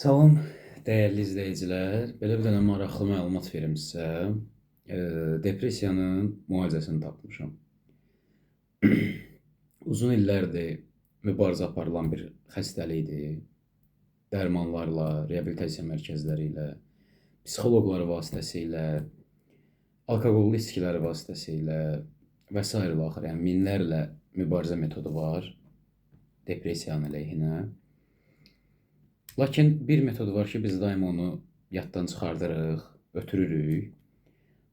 Salam dəyərli izləyicilər. Belə bir dənə maraqlı məlumat verim sizə. Depressiyanın müalicəsini tapmışam. Uzun illərdir mübarizə aparılan bir xəstəlikdir. Dərmanlarla, reabilitasiya mərkəzləri ilə, psixoloqlar vasitəsilə, alkoqollu içkilər vasitəsilə və sair ilə axır. Yəni minlərlə mübarizə metodu var depressiyanın əleyhinə. Lakin bir metod var ki, biz daima onu yaddan çıxardırıq, ötürürük.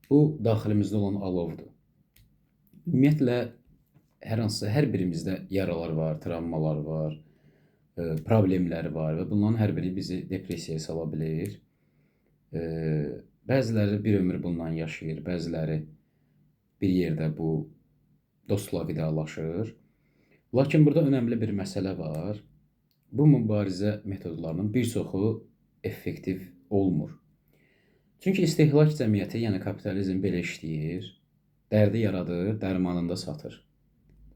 Bu daxilimizdə olan alovdur. Ümumiyyətlə hər hansısa hər birimizdə yaralar var, travmalar var, problemlər var və bunların hər biri bizi depressiyaya sala bilir. E, Bəziləri bir ömür bununla yaşayır, bəziləri bir yerdə bu dostla vidalaşır. Lakin burada önəmli bir məsələ var. Bu mübarizə metodlarının bir çoxu effektiv olmur. Çünki istehlak cəmiyyəti, yəni kapitalizm belə işləyir. Dərdi yaradır, dərmanında satır.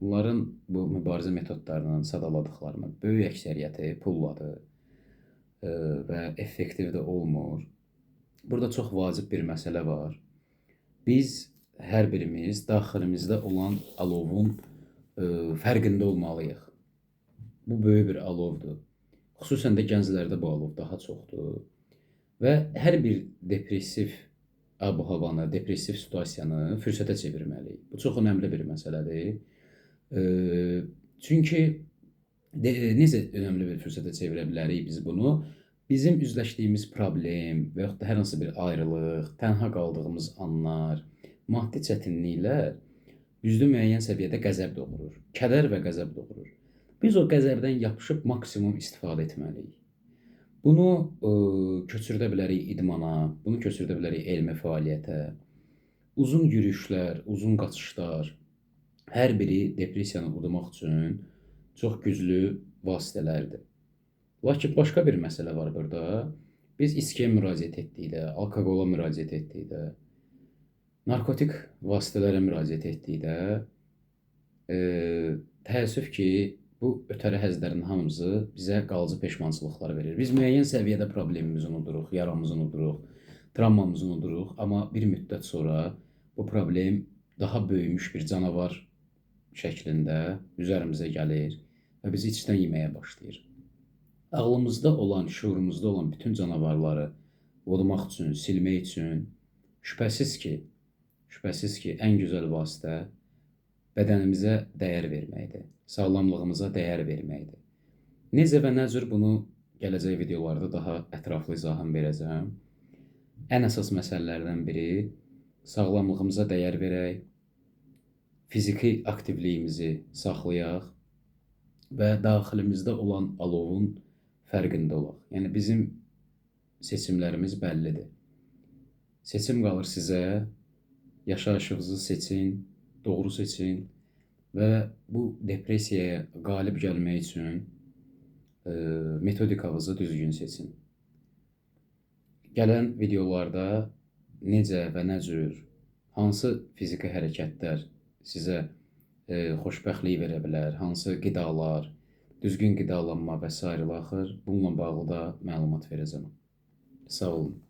Bunların bu mübarizə metodlarının sadaladıqlarının böyük əksəriyyəti pulladır və effektiv də olmur. Burada çox vacib bir məsələ var. Biz hər birimiz daxilimizdə olan alovun fərqində olmalıyıq. Bu böyük bir alovdur. Xüsusən də gənclərdə bu alov daha çoxdur. Və hər bir depressiv ab-havanı, depressiv situasiyanı fürsətə çevirməliyik. Bu çox önəmli bir məsələdir. Çünki necə önəmli bir fürsətə çevirə bilərik biz bunu? Bizim üzləşdiyimiz problem və yaxud da hər hansı bir ayrılıq, tənha qaldığımız anlar, maddi çətinliklər bizdə müəyyən səviyyədə qəzəb doğurur. Kədər və qəzəb doğurur. Biz o qəzəbdən yapışıb maksimum istifadə etməliyik. Bunu köçürdə bilərik idmana, bunu köçürdə bilərik elmi fəaliyyətə. Uzun yürüyüşlər, uzun qaçışlar, hər biri depressiyanı udmaq üçün çox güclü vasitələrdir. Lakin başqa bir məsələ var burada. Biz içkiyə müraciət etdikdə, alkoqola müraciət etdikdə, narkotik vasitələrə müraciət etdikdə, təəssüf ki, bu ötəri həzlərin hamısı bizə qalıcı peşmançılıqlar verir. Biz müəyyən səviyyədə problemimizi unuduruq, yaramızı unuduruq, travmamızı unuduruq, amma bir müddət sonra bu problem daha böyümüş bir canavar şəklində üzərimizə gəlir və bizi içdən yeməyə başlayır. Ağlımızda olan, şuurumuzda olan bütün canavarları udmaq üçün, silmək üçün şübhəsiz ki, şübhəsiz ki, ən gözəl vasitə bədənimizə dəyər verməkdir, sağlamlığımıza dəyər verməkdir. Necə və nə cür bunu gələcək videolarda daha ətraflı izahım verəcəm. Ən əsas məsələlərdən biri sağlamlığımıza dəyər verək, fiziki aktivliyimizi saxlayaq və daxilimizdə olan alovun fərqində olaq. Yəni bizim seçimlərimiz bəllidir. Seçim qalır sizə. Yaşayışınızı seçin, doğru seçin və bu depressiyaya qalib gəlmək üçün metodikanızı düzgün seçin. Gələn videolarda necə və nə cür, hansı fiziki hərəkətlər sizə xoşbəxtlik verə bilər, hansı qidalar, düzgün qidalanma və sair ilə axır, bununla bağlı da məlumat verəcəm. Sağ olun.